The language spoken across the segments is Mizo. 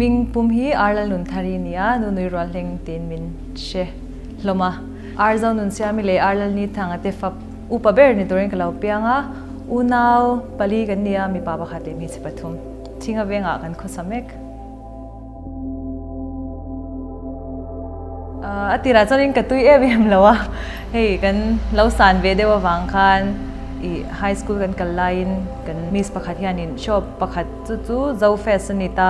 Hming pum hi Ar Lalnunthari a ni a, Nunui Rualhleng tiin min hre hlawm a. Ar Zonunsiami leh Ar Lalnithanga te fap upa ber ni turin ka lo piang a, unau pali kan ni a, mipa pakhat leh hmeichhe pathum. Thinga vengah kan khawsa mek. A tirah chuanin ka tui em em lo a, hei kan lo san ve deuh avang khan ih high school kan kal laiin kan miss pakhat hianin show pakhat chu chu Zo Fest a ni ta,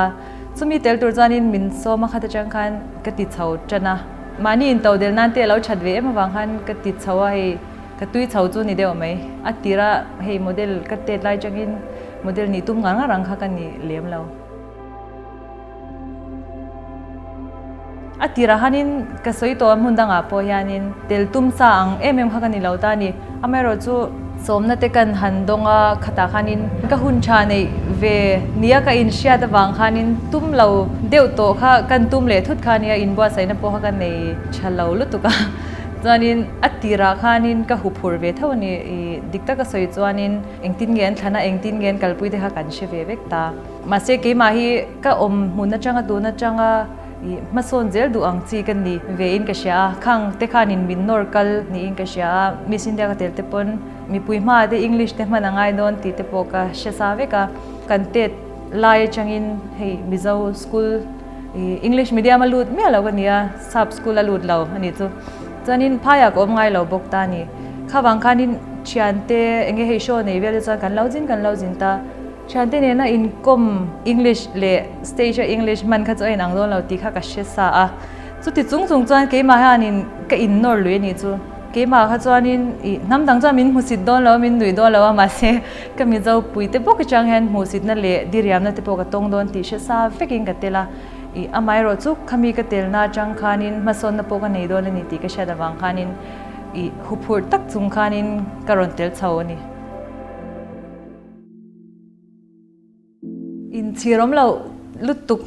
chumi tel tur chuanin min sawm a khat atang khan ka ti chho tan a, mahni in to del nan te a lo that ve em avang khan ka ti chho a hei ka tui chho chu ni deuh mai, a tirah hei model ka tet lai atangin model nih tum ngar ngar ang kha ka ni lem lo. A tirah hanin ka sawi tawh a hmun dangah pawh hianin tel tum sa ang em em kha ka ni lo ta a ni. Amaherawhchu sawmna te kan han dawng a, khatah khanin ka hun tha neih ve nia ka inhriat avang khanin tum lo deuh tawh kha kan tum leh thut kha nia inbuatsaihna pawh kha ka nei tha lo lutuk a. Chuanin a tirah khanin ka huphur ve tho a ni. Ih dik taka sawi chuanin engtin nge an thlan a, engtin nge an kalpui te kha kan hre ve vek ta. Mahse keimah hi ka awm hmun atanga tun atanga ih hmasawn zel duh ang chi ka ni ve in ka hria a, khang te khanin min nawr kal niin ka hria a, Miss India ka tel te pawn mipui hma te English te hman a ngai dawn tih te pawh ka hre sa vek a, kan tet lai atangin hei Mizo school ih English medium a lut miah lo ka ni a, sap school a lut lo a nih chu. Chuanin phaiah ka awm ngai lo bawk ta a ni. Khavang khanin thiante enge hei show nei vel te chuan kan lo zin kan lo zin ta. Thiante nena inkawm English leh stage a English hman kha chu a inang dawn lo tih kha ka hre sa a. Chuti chung chung chuan keimah hianin ka innawr lui a nih chu. Keimah kha chuanin ih hnam dang chuan min hmusit dawn lo a, min nuih dawn lo a, mahse ka Mizo puite bawk atang hian hmuhsitna leh diriamna te pawh ka tawng dawn tih hre sa vekin ka tel a. Ih amaherawh chu khami ka telna atang khanin hmasawnna pawh ka nei dawn a ni tih ka hriat avang khanin ih huphurh tak chung khanin ka rawn tel chho a ni. Inchhir awm loh lutuk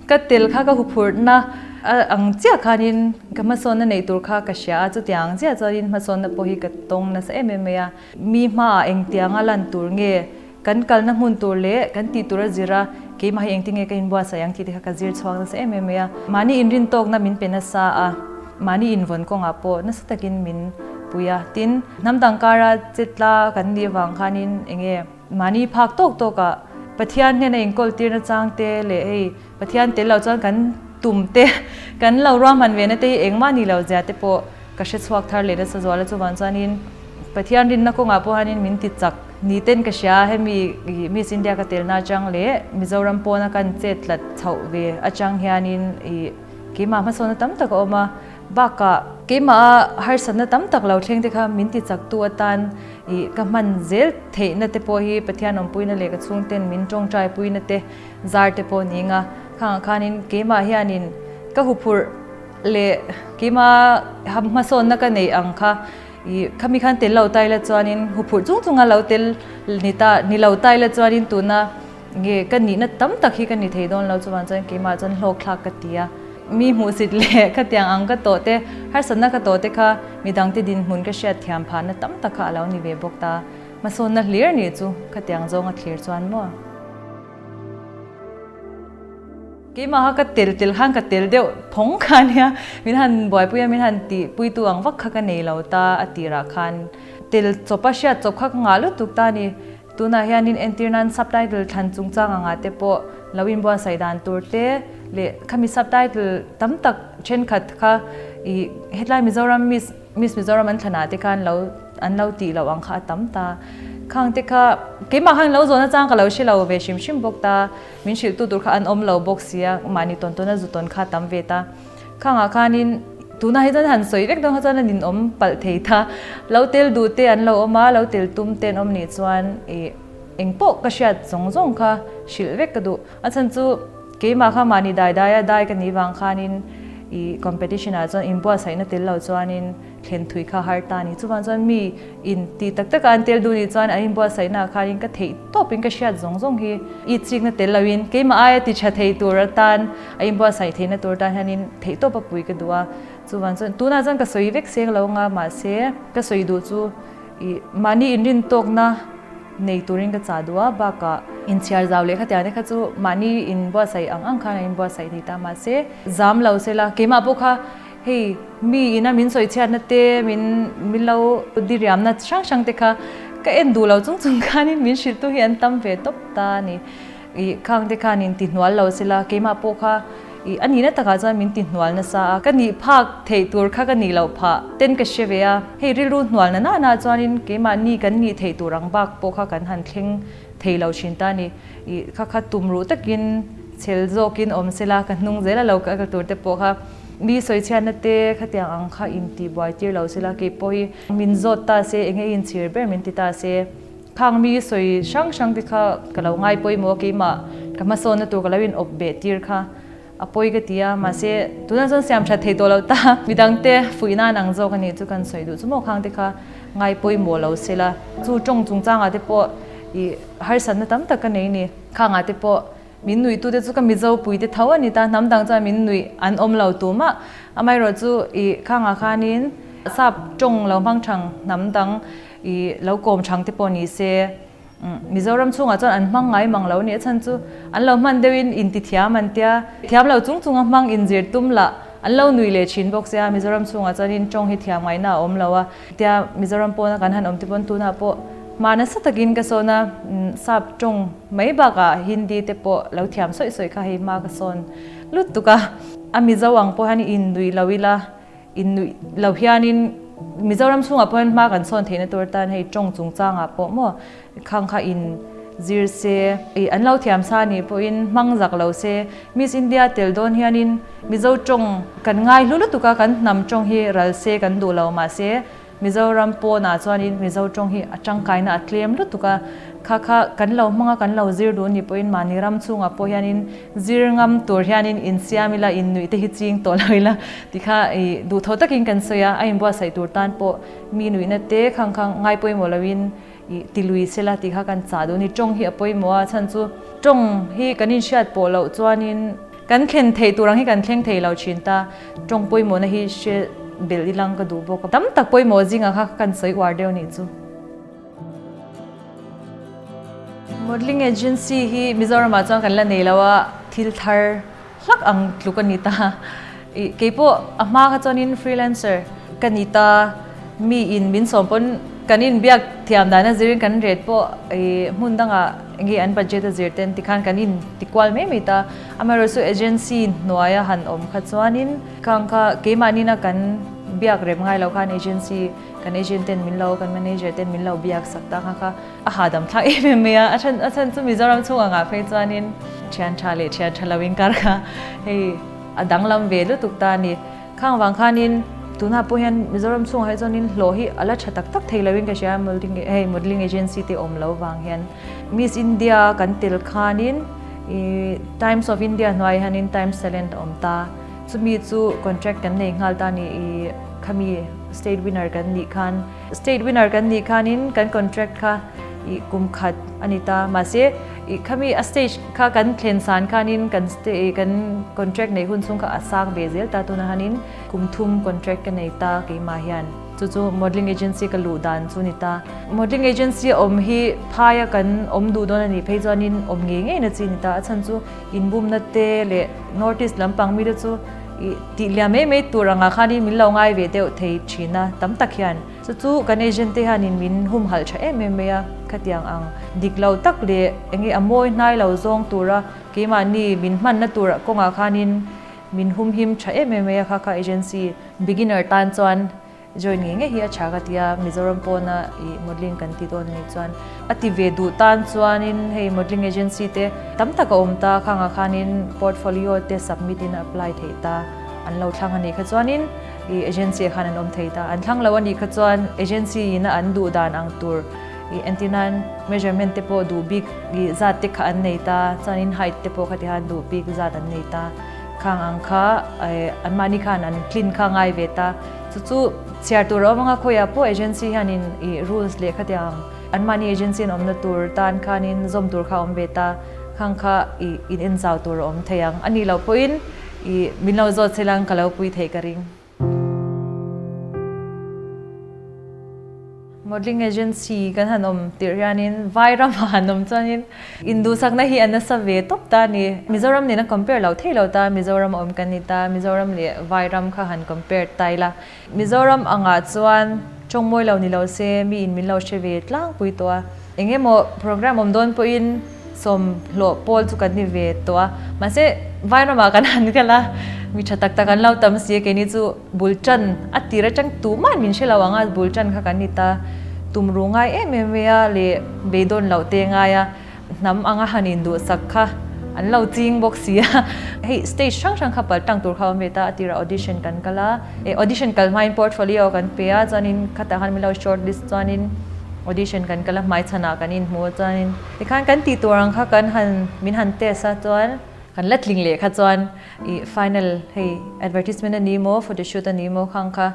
ka tel kha ka huphurhna ang chiah khanin ka hmasawnna neih tur kha ka hria a, chutiang ang chiah chuanin hmasawnna pawh hi ka tawng nasa em em mai a. Mi hmaah engtianga lan tur nge kan kalna hmun tur leh kan tih tur a zir a, keimah hi engtin nge ka inbuatsaih ang tih te kha ka zir chhuak nasa em em mai a. Mahni inrintawkna min pe nasa a, mahni invawn kawngah pawh nasa takin min pui a. Tin, hnam dang kara chetla kan nih avang khanin enge mahni phak tawk tawkah Pathian hnena inkawl tirna chang te leh hei Pathian tel lo chuan kan tum te kan lo ruahman ve na te hi engmah ni lo zia te pawh ka hre chhuak thar leh nasa zual a. Chuvang chuanin Pathian rinna kawngah pawh hianin min ti chak ni ten ka hria a, hemi Miss India ka telna atang leh Mizoram pawna kan chet tlat chhoh ve atang hianin ih keimah hmasawnna tam tak a awm a. Bakah keimah a harsatna tam tak lo thleng te kha min ti chaktu atan ih ka hman zel theihna te pawh hi Pathian awmpuina leh ka chhungten min tawngtai puina te zar te pawh ni nga. Khangah khanin keimah hianin ka huphurh leh keimah hmasawnna ka neih ang kha ih khami khan tel lo tai la chuanin huphurh chung chunga lo tel ni ta ni lo tai la chuanin tuna nge ka nihna tam tak hi ka ni thei dawn lo chuvang chuan keimah chuan hlawkthlak ka ti a. Mi hmuhsit leh khatiang ang ka tawh te, harsatna ka tawh te kha midangte dinhmun ka hriat thiam phahna tam tak kha a lo ni ve bawk ta. Hmasawnna hlir nih chu khatiang zawng a thlir chuan maw? Keimah kha ka tel tel khan ka tel deuh phawng kha nia, min han buaipui a, min han tihpuitu ang vak kha ka nei lo ta a tirah khan tel chawp a hriat chawp kha ka ngah lutuk ta a ni. Tunah hianin entir nan subtitle thlan chungchang anga te pawh lo inbuatsaih dan tur te leh khami subtitle tam tak thenkhat kha ih hetlai Mizoram Miss Miss Mizoram an thlanah te khan lo an lo tih loh ang kha a tam ta. Khang te kha keimah khan lo zawn achang ka lo hre lo ve hrim hrim bawk ta, min hrilh tu tur kha an awm lo bawk sia, mahni tawn tawn a zu tawn kha a tam ve ta. Khangah khanin tunah hi chuan han sawi vek dawn kha chuan an inawm palh thei ta. Lo tel duh te an lo awm a, lo tel tum te an awm nih chuan ih eng pawh ka hriat zawng zawng kha hrilh vek ka duh. A chhan chu keimah kha mahni dai daia dai ka nih vang khanin ih competition ah chuan inbuatsaihna tel lo chuanin thlen thui kha har ta a ni. Chuvang chuan mi in ti tak taka an tel duh nih chuan an inbuatsaihna ah khanin ka theih tawpin ka hriat zawng zawng hi i chikna tel loin keimah aia ti tha thei tur atan a inbuatsaih theihna tur atan hianin theih tawp a pui ka duh a. Chuvang chuan tunah chuan ka sawi vek seng lo anga mahse ka sawi duh chu ih mahni inrin tawkna nei turin ka chah duh a, bakah inchhiar zau leh khatiang te kha chu mahni inbuatsaih ang ang khan an inbuatsaih thei ta mahse zam lo sela keimah pawh kha hei mi ina min sawi chhiatna te min min lo diriamna hrang hrang te kha ka en duh lo chung chung khanin min hrilh tu hi an tam ve tawp ta a ni. Ih khang te khan in ti hnual lo sela keimah pawh kha ih a nihna takah chuan min ti hnual nasa a, ka nih phak theih tur kha ka nih loh phah ten ka hre ve a, hei rilru hnual na nana chuanin keimah ni kan nih theih tur ang bak pawh kha kan han thleng thei lo thin ta a ni. Ih kha kha tum ruh takin chhel zawkin awm sela ka hnung zel a lo kal tur te pawh kha mi sawichhiatna te khatiang ang kha in ti buai tir lo sela keipawh hi min zawt ta se enge inchhir ber min ti ta se. Khang mi sawi hrang hrang te kha ka lo ngai pawimawh a, keimah ka hmasawnna tur ka lo in awp beh tir kha a pawi ka ti a, mahse tunah chuan siam that thei tawh lo ta, midangte fuih nan ang zawk a nih chu kan sawi duh chu maw khang te kha ngai pawimawh lo se la, chu tawng chungchangah te pawh ih harsatna tam tak ka nei ni, khangah te pawh min nuih tute chu ka Mizo pui te tho a ni ta, hnam dang chuan min nuih an awm lo tumah, amaherawh chu ih khangah khanin sap tawng lo hmang thang hnam dang I lo kawm chhang te pawh ni se, Mizoram chhungah chuan an hmang ngai mang lo a nih a chhan chu an lo hman deuhin inti thiam an tia, thiam lo chung chunga hmang inzir tum lah an lo nui leh thin bawk sia, Mizoram chhungah chuanin tawng hi thiam ngaihna a awm lo a tia, Mizoram pawna kan han awm te pawn tunah pawh hma nasa takin ka sawn a, sap tawng mai bakah Hindi te pawh lo thiam sawi sawi kha hei hma ka sawn lutuk a, a Mizo ang pawh hian innui lo ila. Innuih lo hianin Mizoram chhungah pawh hian hma kan sawn theihna tur atan hei tawng chungchangah pawh maw khang kha in zir se, ih an lo thiam sa anih pawhin hmang zak lo se, Miss India tel dawn hianin Mizo tawng kan ngai hlu lutuk a, kan hnam tawng hi ral se kan duh lo mahse Mizoram pawnah chuanin Mizo tawng hi a tangkaina a tlem lutuk a, kha kha kan lo hmang a, kan lo zir duh ni pawhin mahni ram chhungah pawh hianin zir ngam tur hianin insiam ila, innuih te hi ching tawh lo ila tih kha ih duhthawh takin kan sawi a, a inbuatsaih tur tan pawh mi nuihna te khang kha ngai pawimawh loin ih ti lui sela tih kha kan chah duh a ni. Tawng hi a pawimawh a, chhan chu tawng hi kan inhriat pawh loh chuanin Kan thlen theih tur ang hi kan thleng thei lo thin ta, tawng pawimawhna hi hre belh ilang ka duh bawk a, tam tak pawimawh zingah kha kan sawi uar deuh nih chu. Modelling agency hi Mizoramah chuan kan la nei lo a, thil thar hlak ang tluk a ni ta. Ih keipawh a hma kha chuanin freelancer ka ni ta, mi in min sawm pawn kan inbiak thiam dan a zirin kan ret pawh ih hmun dangah enge an budget a zir ten tikhan kan in ti kual mai mai ta. Amaherawhchu chu agency hnuaia han awm kha chuanin khang kha keimahni na kan biak rem ngai lo khan agency kan agent ten min lo kan manager ten min lo biak sak ta kha kha a hahdam thlak em em mai a, a chhan a chhan chu Mizoram chhungah ngah phei chuanin thian tha leh thian tha lo inkar kha hei a danglam ve lutuk ta a ni. Khang vang khanin tunah pawh hian Mizoram chhungah hi chuanin hlawh hi a la tha tak tak thei loin ka hria modeling hei modeling agency te awm lo vang hian Miss India kan tel khanin ih Times of India hnuaiah hianin Times Talent a awm ta chumi chu contract kan nei nghal ta a ni ih khami state winner kan nih khan state winner kan nih khanin kan contract kha ih kum khat a ni ta mahse Ih khami a stage kha kan thlen san khanin kan kan contract nei hun chhung kha a sang ve zel ta tunah hanin kum thum contract ka nei ta keimah hian chu chu modelling agency ka luh dan chu ni ta. Modelling agency a awm hi phaia kan awm duh dawn a nih phei chuanin awm ngei ngei na chi ni ta a chhan chu inbumna te leh North East lampang mite chu ih tih liam mai mai tur angah khanin min lo ngai ve deuh thei thin a tam tak hian. Chu chu kan agent te hianin min humhalh tha em em mai a, khatiang ang dik lo tak leh enge a mawi hnai lo zawng tura keimahni min hmanna tur kawngah khanin min humhim tha em em mai a, kha kha agency beginner tan chuan join ngei ngei hi a tha ka ti a, Mizoram pawna ih modelling kan ti dawn anih chuan a ti ve duh tan chuanin hei modelling agency te tam tak a awm ta, khangah khanin portfolio te submit in a apply theih ta an lo thlang anih kha chuanin. I agency ah khan an awm thei ta. An thlang lo a nih kha chuan agency in a an duh dan ang tur i entir nan measurement te pawh duh bik i zat te kha an nei ta, chuanin height te pawh khati khan duh bik zat an nei ta. Khang ang kha anmahni khan an tlin kha ngai ve ta. Chu chu chhiar tur a awm anga khawiah pawh agency hianin i rules leh khatiang anmahni agency an awmna tur tan khanin zawm tur kha a awm ve ta. Khang kha i in enzau tur a awm thei ang. A nih loh pawhin I min lo zawt se lang ka lo pui theih ka ring. Modelling agency kan han awm tirh hianin vai ramah han awm chuanin induhsakna hi a nasa ve tawp ta a ni. Mizoram nena compare lo thei lo ta, Mizoram a awm kan ni ta, Mizoram leh vai ram kha han compare ta ila. Mizoram angah chuan tawng mawi lo ni lo se mi in min lo hre ve tlangpui tawh a. Eng emaw program awm dawn pawhin sawm hlawh pawl chu kan ni ve tawh a. Mahse vai ramah kan han kal a, mi tha tak tak an lo tam si a, keini chu bul tan a tir atang tumah min hre lo ang a, bul tan kha kan ni ta. Tum ru ngai em em mai a leh beidawn loh te ngai a. Hnam anga han induhsak kha an lo ching bawk si a, hei stage hrang hrang kha pal tang tur kha a awm ve ta, a tirah audition kan kal a, eh audition kal hmain portfolio kan pe a, chuanin khatah khan min lo short list chuanin audition kan kal a, hmaichhanah kan inhmu a, chuanin tikhan kan tih tur ang kha kan han min han test a, chuan kan la tling leh kha chuan ih final hei advertisement a ni maw photoshoot a ni maw khang kha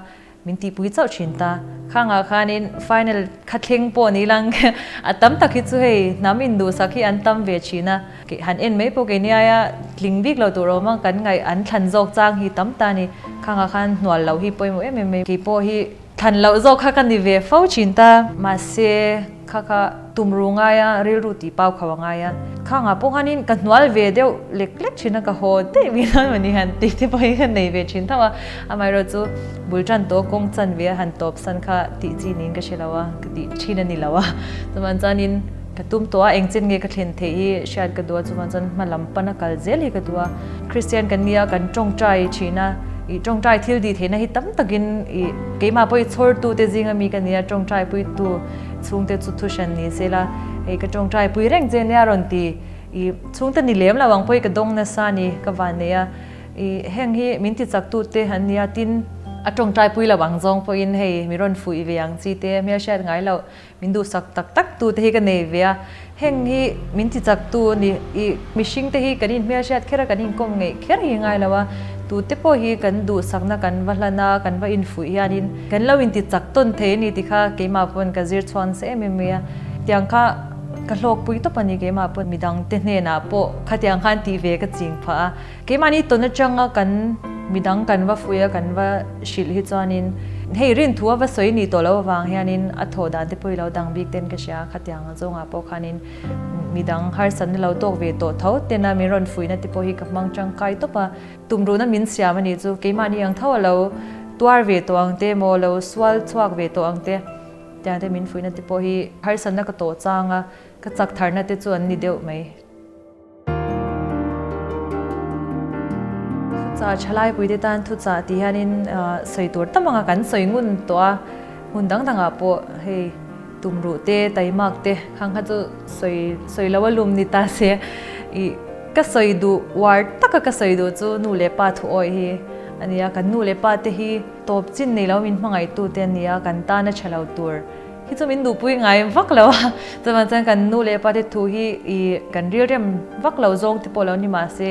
Min tihpui chauh thin ta. Khangah khanin final kha thleng pawh ni lang a tam tak hi chu hei hnam induhsak hi an tam ve thin a. Han en mai pawh keini aia tling bik lo tur awm a, kan ngaih an thlan zawk chang hi tam ta a ni. Khangah khan hnual loh hi pawimawh em em mai. Kei pawh hi thlan loh zawk kha ka ni ve fo thin ta. Mahse kha kha tum ru ngai a, rilru tih pau kho a ngai a. Khangah pawh khanin ka hnual ve deuh lek lek thin a, ka haw daih mai dawn mawni han tih te pawh hi ka nei ve thin tho a. Amaherawh chu bul tan tawh kawng chan ve a han tawp san kha tih chi niin ka hre lo a, ka tih thin a ni lo a. Chuvang chuanin ka tum tawh a, eng chen nge ka thlen theih hi hriat ka duh a, chuvang chuan hma lam pana kal zel hi ka duh a. Kristian kan nia kan tawngtai thin a, ih tawngtai thil dih theihna hi tam takin ih keimah pawh hi chhawrtu te zinga mi ka nia tawngtai puitu chhungte chu thu hran ni se la, hei ka tawngtai pui reng che nia rawn ti ih chhungte ni lem lo ang pawh hi ka dawng nasa a ni ka van nei a. I heng hi min ti chak tute an nia tin a tawngtai pui lo ang zawng pawhin hei mi rawn fuih ve ang chi te hmelhriat ngai loh min duhsak tak tak tute hi ka nei ve a, heng hi min ti chak tu a ni. I mihring te hi kan inhmelhriat kher a kan inkawm ngeih kher hi ngai lo a, tute pawh hi kan duhsakna kan va hlan a kan va infuih hianin kan lo inti chak tawn thei a ni ti kha keimah pawn ka zir chhuan se em em mai a, tiang kha ka hlawkpui tawp a ni keimah pawn midangte hnenah pawh khatiang khan tih ve ka ching phah a. Keimahni tawn atanga kan midang kan va fuih a, kan va hrilh hi chuanin hei rinthu a va sawi nih tawh loh avang hianin a thawh dan te pawh hi lo dang bik ten ka hria a, khatiang zawngah pawh khanin midang harsatna lo tawk ve tawh tho tena min rawn fuihna te pawh hi ka hmang tangkai tawp a, tumruhna min siam a nih chu keimahni ang tho a lo tuar ve tawh ang te emaw lo sual chhuak ve tawh ang te tiang te min fuihna te pawh hi harsatna ka tawh chang a, ka chak tharna te chu an ni deuh mai. Thuchah thalaipuite tan thuchah tih hianin sawi tur tam anga kan sawi ngun tawh a, hmun dang dangah pawh hei tumruh te taimak te khang kha chu sawi sawi lo a lum ni ta se ih ka sawi duh uar taka ka sawi duh chu nu leh pa thu awih hi a ni a, kan nu leh pa te hi tawp chin nei lo min hmangaihtu te a ni a, kan tana tha lo tur. Hi chu min duhpui ngai vak lo a, chuvang chuan kan nu leh pa te thu hi ih kan rilrem vak lo zawng te pawh lo ni mahse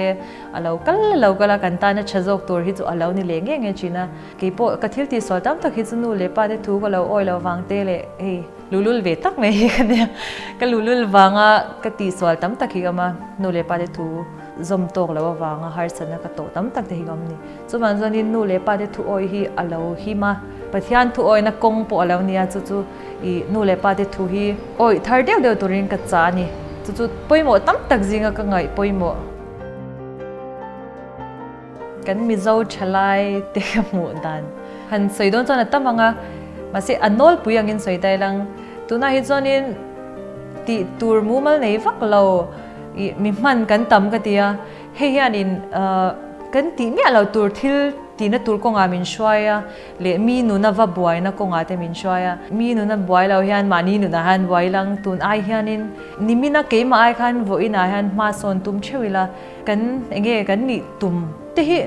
a lo kal lo kal a, kan tana tha zawk tur hi chu a lo ni leh nge nge thin a. Keipawh ka thil tihsual tam tak hi chu nu leh pa te thu ka lo awi lo vang te leh hei luhlul ve tak mai hi ka nia, ka luhlul vanga ka tihsual tam tak hi ka awm a, nu leh pa te thu zawm tawk lo avanga harsatna ka tawh tam tak te hi ka awm a ni. Chuvang chuanin nu leh pa te thu awi hi a lo him a, Pathian thu awina kawng pawh a lo nia, chu chu i nu leh pa te thu hi awih thar deuh deuh turin ka chah a ni. Chu chu pawimawh tam tak zinga ka ngaih pawimawh. Kan Mizo thalai te ka hmuh dan han sawi dawn chuan a tam ang a, mahse a nawlpui angin sawi ta ilang. Tunah hi chuanin tih tur mumal nei vak lo i mi hman kan tam ka ti a. Hei hianin kan tih miah lo tur thil tihna tur kawngah min hruai a leh mi nuna va buaina kawngah te min hruai a. Mi nuna buai lo hian mahni nunah hian buai lang tun ai hianin nimina keimah ai khan vawiinah hian hma sawn tum theuh ila kan enge kan nih tum te hi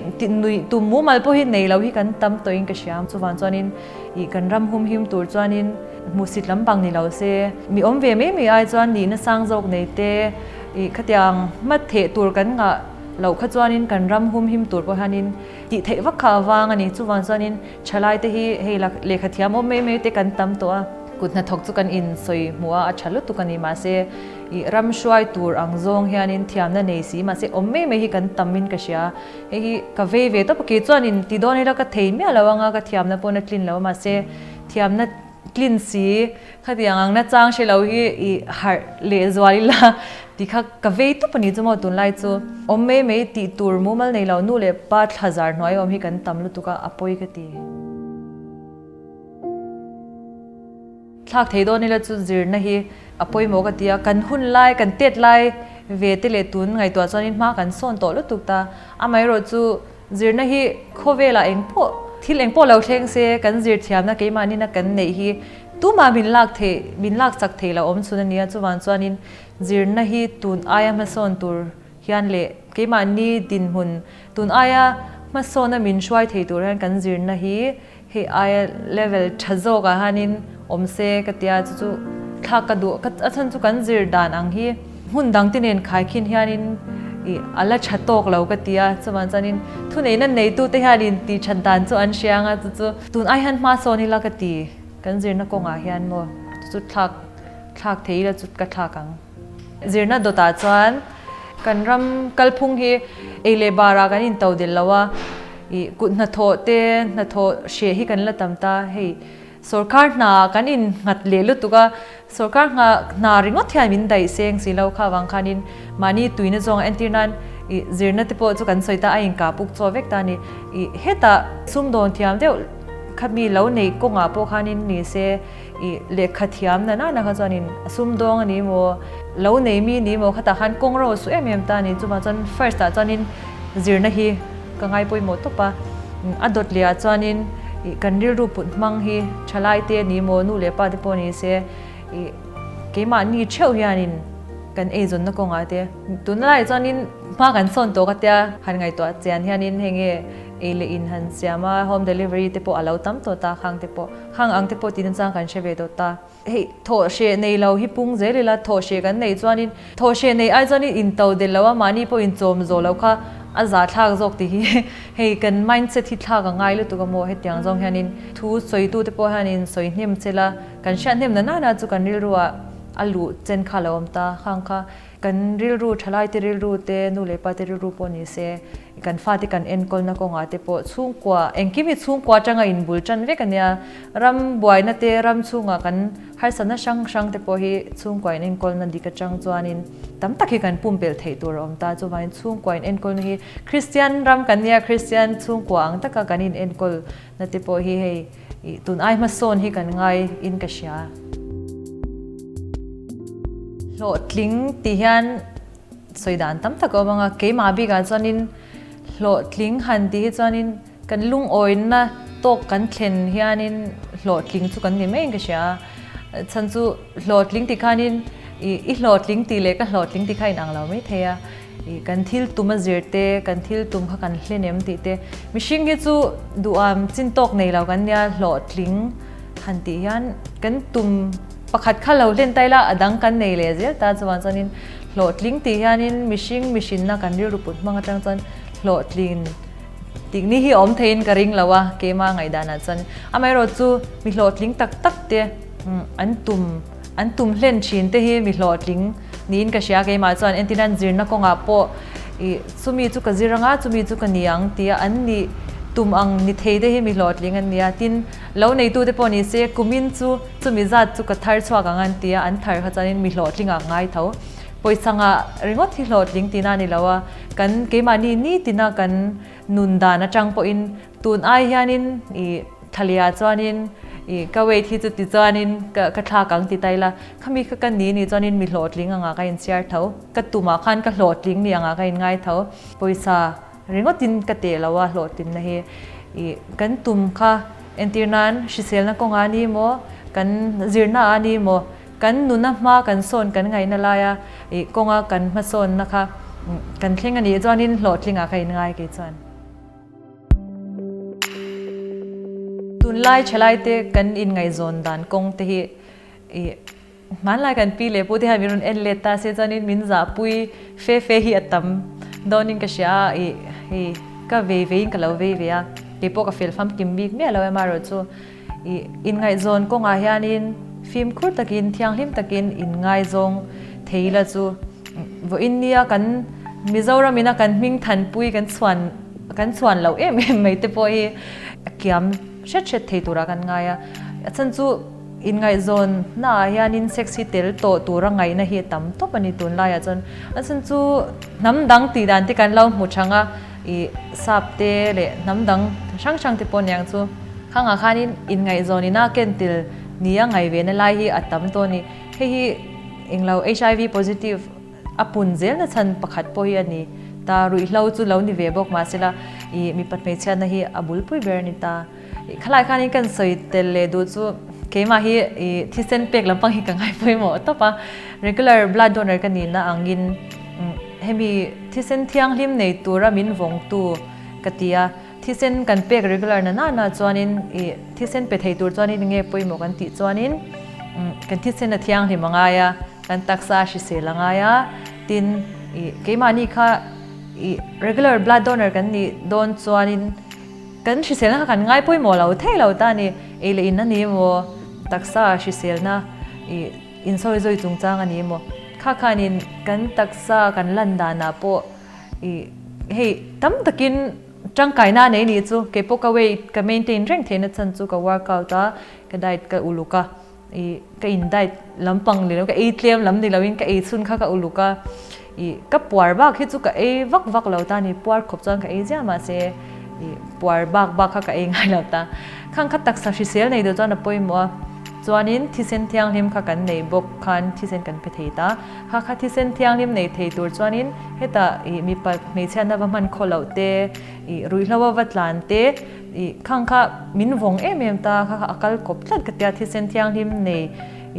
nuih tum mumal pawh hi nei lo hi kan tam tawhin ka hria. Chuvang chuanin ih kan ram humhim tur chuanin hmuhsit lampang ni lo se mi awm ve mai mai ai chuan nihna sang zawk nei te Ih khatiang hma theh tur kan ngah loh kha chuanin kan ram hum him tur pawh hianin tih theih vak kha a vang a ni. Chuvang chuanin thalai te hi hei lehkha thiam awm mai mai te kan tam tawh a, kut hnathawk chu kan insawi hmuh a, a tha lutuk a ni. Mahse ih ram hruai tur ang zawng hianin thiamna nei si mahse awm mai mai hi kan tam in ka hria. Hei hi ka vei ve tawp a, kei chuanin ti dawn ila ka thei miah lo anga ka thiamna pawh na tlin lo a mahse thiamna. tlin si khatiang ang nachang hre lo hi i harh leh zual ila ti kha ka vei tawp a ni chu maw tunlai chu awm mai mai tih tur mumal nei lo nu leh pa thla zar hnuai awm hi kan tam lutuk a a pawi ka ti. Thlak thei dawn ila chu zirna hi a pawimawh ka ti a, kan hun lai, kan tet lai ve te leh tun ngaihtuah chuanin hma kan sawn tawh lutuk ta. Amaherawh chu zirna hi khawvelah eng pawh, thil eng pawh lo thleng se kan zir thiamna keimahnin a kan neih hi tumah min lak theih, min lak chak theih loh awm chhun a nia. Chuvang chuanin zirna hi tun aia hmasawn tur hian leh keimahni dinhmun tun aia hmasawna min hruai thei tur hian kan zirna hi Hei aia level tha zawkah hianin awm se ka tia chu chu thlak ka duh a chhan chu kan zir dan ang hi hmun dang te nen khaikhin hianin ih a la tha tawk lo ka tia chuvan chuanin thuneihna neitu te hianin tih that dan chu an hria anga chu chu tun ai hian hma sawn ila ka ti kan zirna kawngah hian maw chu chu thlak thlak thei ila chu ka thlak ang. Zirna dawtah chuan kan ram kalphung hi ei leh barah kan into del lo a, ih kut hnathawh te hnathawh hreh hi kan la tam ta. Hei sorkar hna kan innghat leh lutuk a, sorkar hna hna ringawt hian min daih seng si lo kha avang khanin mahni tuina zawng entir nan ih zirna te pawh chu kan sawi ta a inkah puk chaw vek ta a ni. Ih hetah sumdawn thiam deuh kha mi lo neih kawngah pawh khanin ni se, I lehkha thiam na nana kha chuanin a sumdawng a ni maw, lo nei mi ni maw khatah khan kawng ro a su em em ta a ni. Chuvang chuan first ah chuanin zirna hi ka ngai pawimawh tawp a, a dawt leh ah chuanin ih kan rilru put hmang hi thalai te a ni maw, nu leh pa te pawh ni se ih keimahni theuh hianin kan eizawnna kawngah te tunlaiah chuanin hma kan sawn tawh ka tia han ngaihtuah chian hianin hei nge ei leh in han siam a, home delivery te pawh a lo tam tawh ta khang te pawh. Hang ang te pawh tihna chang kan hre ve dawt ta. Hei thawh hreh nei lo hi pung zel ila, thawh hreh kan neih chuanin thawh hreh nei ai chuanin into del lo a, mahni pawh inchawm zawh lo kha a za thlak zawk tih hi hei kan mindset hi thlak a ngai lutuk a maw hetiang zawng hianin thu sawitu te pawh hianin sawi hnem chela kan hriat hnem na nana chu kan rilruah a luh chen kha a lo awm ta khang kha. Kan rilru, thalaite rilru te, nu leh pate rilru pawh ni se, kan fate kan enkawlna kawngah te pawh chhungkua, engkim hi chhungkua atanga inbul tan vek a nia. Ram buaina te, ram chhungah kan harsatna hrang hrang te pawh hi chhungkua in enkawlna dik atang chuanin tam tak hi kan pumpelh theih tur a awm ta. Chuvangin chhungkua in enkawlna hi Kristian ram kan nia, Kristian chhungkua ang taka kan in enkawlna te pawh hi hei Ih, tun ai hmasawn hi kan ngai in ka hria. Hlawhtling tih hian sawi dan tam tak a awm ang a, keimah bikah chuanin hlawhtling han tih hi chuanin kan lungawina tawk kan thlen hianin hlawhtling chu kan ni maiin ka hria a. Chhan chu hlawhtling tih khanin ih i hlawhtling tih leh ka hlawhtling tih kha a inang lo maithei a. Ih kan thil tum a zir te, kan thil tum kha kan hlen em tih te, mihring hi chu duham chin tawk nei lo kan nia hlawhtling han tih hian kan tum pakhat kha lo hlen ta ila a dang kan nei leh zel ta chuan chuanin hlawhtling tih hianin mihring mihrinna kan rilru put hmang atang chuan hlawhtlin tih ni hi awm theiin ka ring lo a keimah ngaihdanah chuan amaherawh chu mi hlawhtling tak tak te an tum An tum hlen thin te hi mi hlawhtling niin ka hria keimah chuan entir an zirna kawngah pawh ih chumi chu ka zir anga chumi chu ka ni ang tia an nih tum ang ni thei te hi mi hlawhtling an nia tin lo neitu te pawh ni se kumin chu chumi zat chu ka thar chhuak ang an tia an thar kha chuanin mi hlawhtling ah ngai tho pawisa ngah ringawt hi hlawhtling tihna a ni lo a kan keimahni nitina kan nun dan atang pawhin Tun ai hianin i thalia chuanin i ka weight hi chu ti chuanin ka ka thlak ang ti ta ila, khami kha ka ni ni chuanin mi hlawhtling angah ka inchhiar tho, ka tumah khan ka hlawhtling ni angah ka inngai tho, pawisa ringawtin ka teh lo a hlawhtlinna hi i kan tum kha entir nan hriselna kawngah a ni maw, kan zirna ah a ni maw, kan nuna hma kan sawn kan ngaihna laia i kawnga kan hmasawnna kha kan thleng a nih chuanin hlawhtlingah ka inngai kei chuan. Tunlai thalaite kan inngaihzawn dan kawng te hi ih hmanlai kan pi leh pu te hian min rawn en let ta se chuanin min zahpui fe fe hi a tam dawnin ka hria a ih hei ka vei veiin ka lo vei ve a keipawh ka fel famkim bik miah lo em amaherawhchu chu ih inngaihzawn kawngah hianin fimkhur takin thianghlim takin inngaizawng thei ila chu vawiin nia kan Mizoram ina kan hming thanpui kan chhuan Kan chhuan loh em em mai te pawh hi a kiam hret hret thei turah kan ngai a. A chhan chu Inngaihzawn hnaah hianin sex hi tel tawh tura ngaihna hi a tam tawp a ni tunlaiah chuan. A chhan chu hnam dang tih dan te kan lo hmu thang a, ih sap te leh hnam dang hrang hrang te pawh niang chu. Khangah khanin inngaihzawn ina ken tel nia ngaih ve na lai hi a tam tawh a ni. Hei hi englo HIV positive a pun zel na chhan pakhat pawh hi a ni ta. Ruihhlo chu lo ni ve bawk mahsela ih mipa hmeichhiatna hi a bulpui ber a ni ta. Khalai khanin kan sawi tel leh duh chu keimah hi ih thisen pek lampang hi ka ngai pawimawh tawp a, regular blood donor ka nihna angin hemi thisen thianghlim nei tura min vawngtu ka ti a, thisen kan pek regular na nana chuanin ih thisen pe thei tur chuanin enge pawimawh kan tih chuanin kan thisen a thianghlim a ngai a, kan taksa a hrisel a ngai a, tin ih keimahni kha ih regular blood donor kan nih dawn chuanin. Kan hriselna kha kan ngai pawimawh lo thei lo ta a ni. Ei leh in a ni emaw, taksa hriselna ih insawi zawi chungchang a ni emaw, kha khanin kan taksa kan lan danah pawh ih hei tam takin tangkaina a nei nih chu. Kei pawh ka weight ka maintain reng theihna chhan chu ka workout a, ka diet ka uluk a. I ka in diet lampang ni lo ka ei tlem lam ni loin ka ei chhun kha ka uluk a, i ka puar bak hi chu ka ei vak vak lo ta ni, puar khawp chuan ka ei ziah mahse i puar bak bak kha ka ei ngai lo ta. Khang kha taksa hrisel nei duh chuan a pawimawh a, chuanin thisen thianghlim kha kan nei bawk khan thisen kan pe thei ta, kha kha thisen thianghlim nei thei tur chuanin hetah i mipa hmeichhiatna va hman khaw loh te, i ruihhlo a va tlan te, I khang kha min vawng em em ta, kha kha a kal kawp tlat ka tia thisen thianghlim nei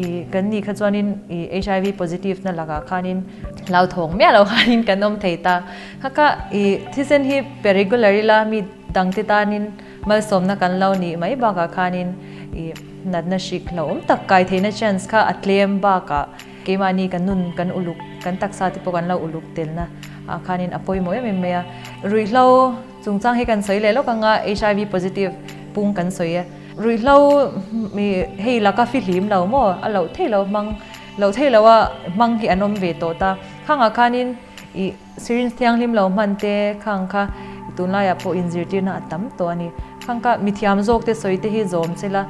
i kan nih kha chuanin i HIV positive na lakah khanin hlauthawng miah lo khanin kan awm thei ta. Kha kha i thisen hi pe regular ila mi dangte tanin malsawmna kan lo nih mai bakah khanin i natna hrik hlauhawm tak kai theihna chance kha a tlem bakah keimahni kan nun kan uluk kan taksa te pawh kan lo uluk telna ah khanin a pawimawh em em mai a. Ruihhlo. Chungchang hi kan sawi leh lawk anga HIV positive pung kan sawi e. Ruihhlo hei laka fihlim lo maw a loh thei lo hmang loh thei lo a hmang hi an awm ve tawh ta. Khangah khanin ih syringe thianghlim lo hman te khang kha tunlaiah pawh inzirtirna a tam tawh a ni. Khang kha mithiam zawk te sawi te hi zawm che la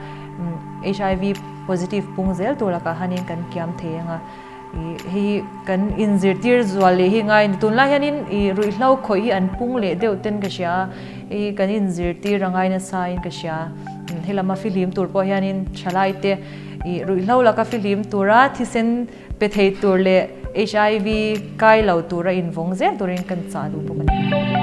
HIV positive pung zel tur lakah hanin kan kiam thei anga. Hei kan inzirtir zual leh hi ngai a ni. Tunlai hianin ih ruihhlo khawih hi an pung leh deuh ten ka hria a, hei kan inzirtir a ngai nasa in ka hria. Helama fihlim tur pawh hianin thalai te ih ruihhlo laka fihlim tura thisen pe thei tur leh HIV kai lo tura invawng zel turin kan chah duh bawk a ni.